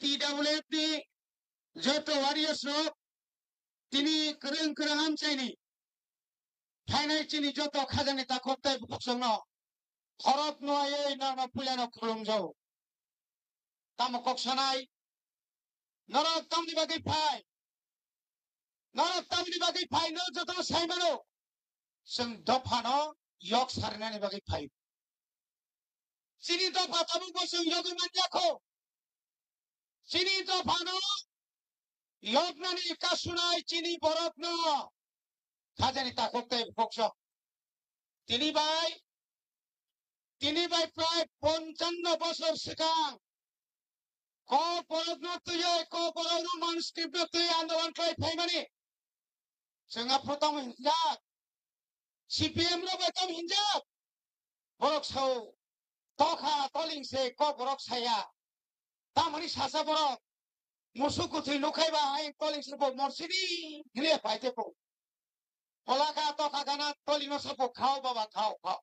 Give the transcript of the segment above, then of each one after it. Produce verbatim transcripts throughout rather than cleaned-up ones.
T W F ni joto warriors rok, tini kwrwng kwrwng amchaini phainai chini joto khajani takhuk tei bukhukchwkno khorok nuaiwi nono puilano khulumjao. Tamo kok sanai, norok tamni bagwi phai? Norok tamni bagwi phai, no joto sai mano. Chwng dophano yok sarinani bagwi phai. Chini dopha tabukbo chwng yogwi manya kho. Chini dophano yoknani kasunai chini borokno khajani takhuk tei bukhukchwk. Tini bai, tini bai prai ponchanno bosor swkang kok borokno twiwi, kok borok Roman script no twiwi andolon khlai phaimani chwng aphuru tamo hinjak. C P M rok bai tamo hinjak. Borok sao, tokha toling se kok borok saya. Tamoni sasa borok musuk kuthwi nukhai ba ayang toling se bo morsini hile paite bo. Polaka tokha gana toling no sabo khao baba khao khao.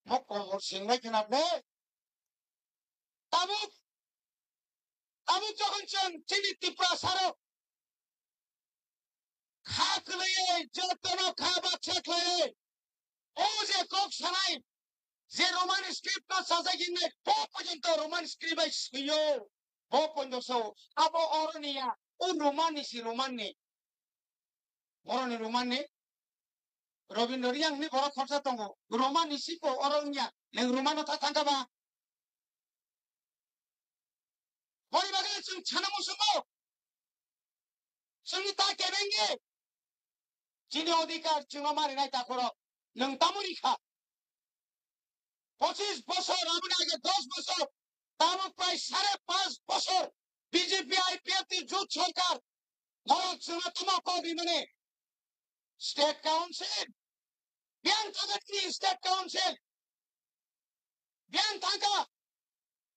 Mokol morsing bai khna ne. Tabuk, tabuk jokhon chwng chini Tiprasa rok kha kwlaiwi, jotono kha baksa khlaiwi, o je kok sanai, je Roman script no sajak hinwi, bo porjonto Roman script bai swiyo, bo porjonto sao, abo oro ni ya, o Roman ni si Roman ni. Boroni Roman ni, Robindra Reang ni borok khorsa tongo, Roman ni siko oro wngya, nwng Roman no ta thangkha ba? Boni bagwi chwng sana muchungo. Chwngni ta kebengwi chini odhikar chwngno marinai takhorok nwng tamo rikha? Pochis bosor, aboni age dos bosor, tabuk prai sare panch bosor B J P I P F ni jut sorkar, norok chwngno tamo kok rimani? State Council, biyang thangkha chini State Council, biyang thangkha.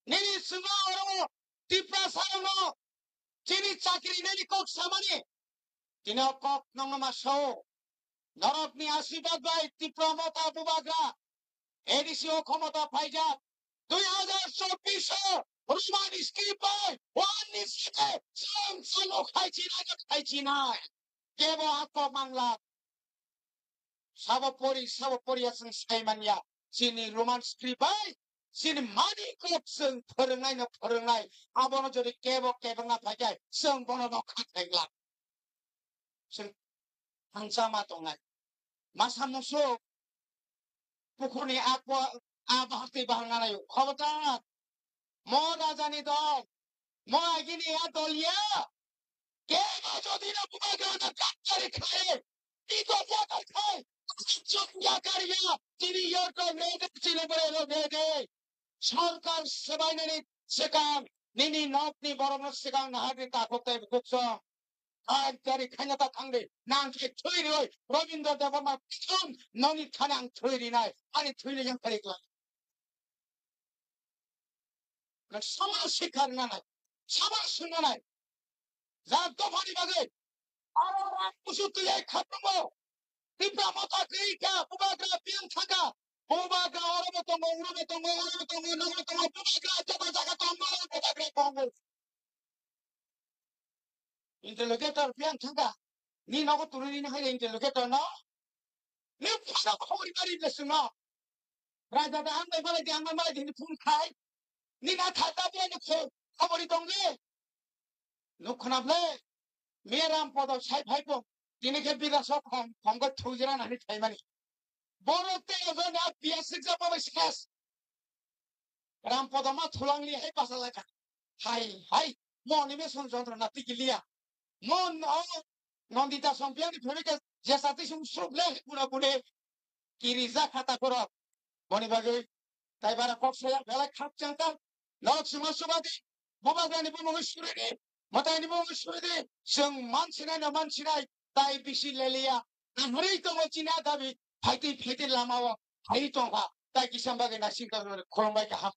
Nini chwngno oro Tiprasa rokno chini chakri nini kok samani. Tini o kok nongno ma sao. Norokni asirwad bai Tipra Motha Bubagra A D C o khomota phaijak. Dui hajar chobbish o Roman script bai one ni site chwng chwng o khaichi nai, khaichi nai. Kebo a kok mangla. Sabo pori, sabo pori ya chwng sai manya. Chini Roman script bai, chini mani kok chwng phwrwngnai no phwrwngnai. Abono jodi kebo kebengna phaikai, chwng bono no khathai glak. Chwng thangsa ma tongnai. Masa musuk pukhurni akwa a bahar twi bahar nganai. Khobodar, mo rajani dol, mo agini a dol ya. Kebo jodi no bubagrano gaddari khai, tito yakar khai, chuk yakar ya, chini yorko nede, chini borelo nede. Sorkar swbainani swkang, nini nokni borokno swkang naharni takhuk tei bukhukchwng. Gaddari khaina ta thangdi, nang khe thwi rwi, Robindra Debbarma thum, noni thani ang thwi rinai, ani thwini yang kari kla. Nang sama sikar nanai, sama sunanai. Ja dophani bagwi, aro rang kusu twi ai khatungbo. Tipra Motha kwi ka, bubagra biyang thangkha. Bubagra orobo tongo, urobo tongo, orobo tongo, nogo tongo, bubagra jeba jaga tongo, bubagra tongo. Interlocutor biyang thangkha. Ni nogo turuni ni hai interlocutor no. Ni phano khobori bari le sino. Raja da ang bai malai di, ang bai malai di, ni phone khai. Ni na thata biyang ni kho-, khobori tongdi. Nuk khwnam le, miya Ram Podo sai phai bo, tini khe bira sok khom, khom khe thujra nani thaimani. Borok tei ebo na biya siksa bo bai ses. Ram Podo ma thulang li hai basa lai kha. Hai, hai, mo ni me son jontro na tiki liya. Mo no, Nandita Sompiyang ni phone khe jesa ti sum sup le pura pune. Kiri ja khata khorok. Boni bagwi tai bara kok saya belai khakchang ta. Nok sima subadi. Bubagrani bumungwi suridi. Mataini bumungwi suridi. Chwng mansinai no mansinai. Tai bisi leliya. Nahari tongo chini a dabi. Phaitwi phaitwi lama o. Hai tongkha. Tai kisa bagwi naising tongmani khulumbai kaham.